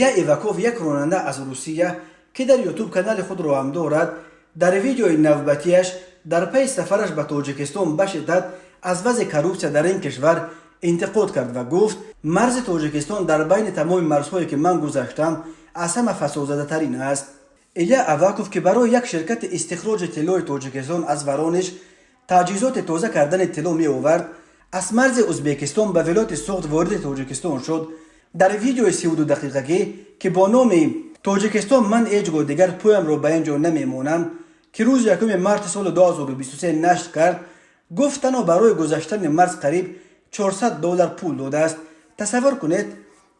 Илья Иваков, як ронанда аз Русия, ки дар Ютуб канали худро ҳам дорад, дар видеои навбатиаш дар пайи сафараш ба Тоҷикистон ба шиддат аз вазъи коррупсия дар ин кишвар интиқод кард ва гуфт: марзи Тоҷикистон дар байни тамоми марзҳое, ки ман гузаштам, аз ҳама фасодзадатарин аст. Илья Аваков, ки барои як ширкати истихроҷи тиллои Тоҷикистон аз Воронеж таҷҳизоти тоза кардани тилло меовард, аз марзи Ӯзбекистон ба вилояти Суғд вориди Тоҷикистон шуд. Дар видеои 32 дақиқагӣ, ки бо номи «Тоҷикистон, ман ҳеҷ гоҳ дигар поямро ба ин ҷо намемонам», ки рӯзи 1 марти соли 2023 нашр кард, гуфт, танҳо барои гузаштани марз қариб 400 доллар пул додааст. «Тасаввур кунед,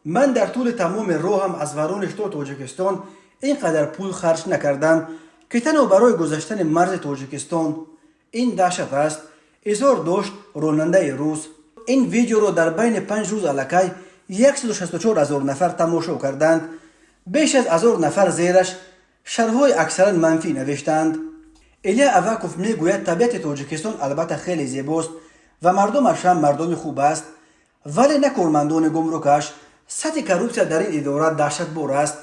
ман дар тӯли тамоми роҳам аз Воронеж то Тоҷикистон ин қадар пул харҷ накардам, ки танҳо барои гузаштани марзи Тоҷикистон. Ин даҳшат аст», изҳор дошт ронандаи рус. Ин видеоро дар байни 5 рӯз аллакай 164 ҳазор нафар тамошо карданд. Беш аз ҳазор нафар зераш шарҳҳои аксаран манфӣ навиштанд. Илья Аваков мегӯяд, табиати Тоҷикистон албатта хеле зебост ва мардумаш ҳам мардуми хуб аст, вале на кормандони гумрукаш. Сатҳи коррупсия дар ин идора даҳшатбор аст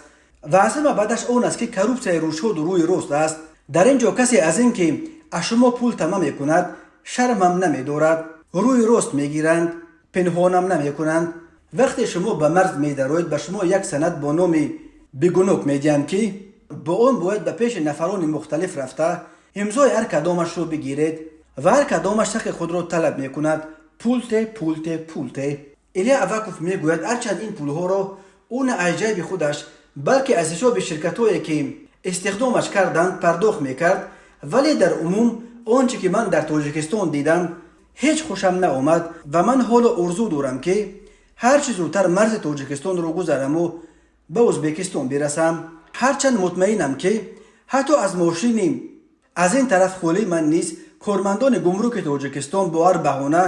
ва аз ҳама бадаш он аст, ки коррупсияи рӯшоду рӯи рост аст. Дар ин ҷо касе аз ин ки аз шумо пул тама мекунад, шармам намедорад. Рӯи рост мегиранд, пинҳонам намекунанд. Вақте шумо ба марз медароед, ба шумо як санад бо номи бегунок медиҳанд, ки бо он бояд ба пеши нафарони мухталиф рафта, имзои ҳар кадомашро бигиред ва ҳар кадомаш ҳаққи худро талаб мекунад: пулте, пулте, пулте. Илья Аваков мегӯяд, ҳарчанд ин пулҳоро ӯ на аз ҷайби худаш, балки аз ҳисоби ширкатҳое, ки истихдомаш карданд, пардохт мекард, вале дар умум он чӣ ки ман дар Тоҷикистон дидам, ҳеҷ хушам наомад ва ман ҳоло орзу дорам, ки ҳарчи зудтар марзи Тоҷикистонро гузараму ба Ӯзбекистон бирасам. Ҳарчанд мутмаинам, ки ҳатто аз мошини аз ин тараф холии ман низ кормандони гумруки Тоҷикистон бо ҳар баҳона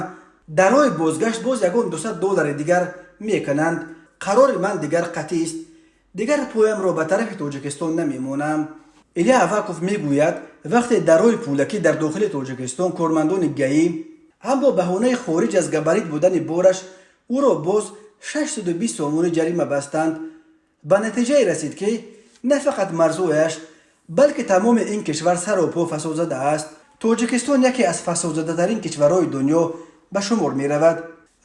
дар роҳи бозгашт боз ягон 200 доллари дигар мекунанд. Қарори ман дигар қатъист, дигар поямро ба тарафи Тоҷикистон намемонам. Илья Аваков мегӯяд, вақте дар роҳи пулакӣ дар дохили Тоҷикистон кормандони ГАИ ҳам бо баҳонаи хориҷ аз габарит будани бораш ӯро боз 620 сомонӣ ҷарима бастанд, ба натиҷае расид, ки на фақат марзҳояш, балки тамоми ин кишвар сару по фасодзада аст. Тоҷикистон яке аз фасодзадатарин кишварҳои дунё ба шумор меравад.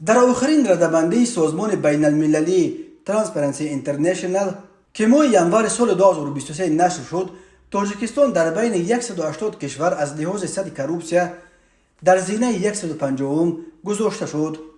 Дар охирин радабандии созмони байналмилалии Transparency International, ки моҳи январи соли 2023 нашр шуд, Тоҷикистон дар байни 180 кишвар аз лиҳози сатҳи коррупсия дар зинаи 150 гузошта шуд.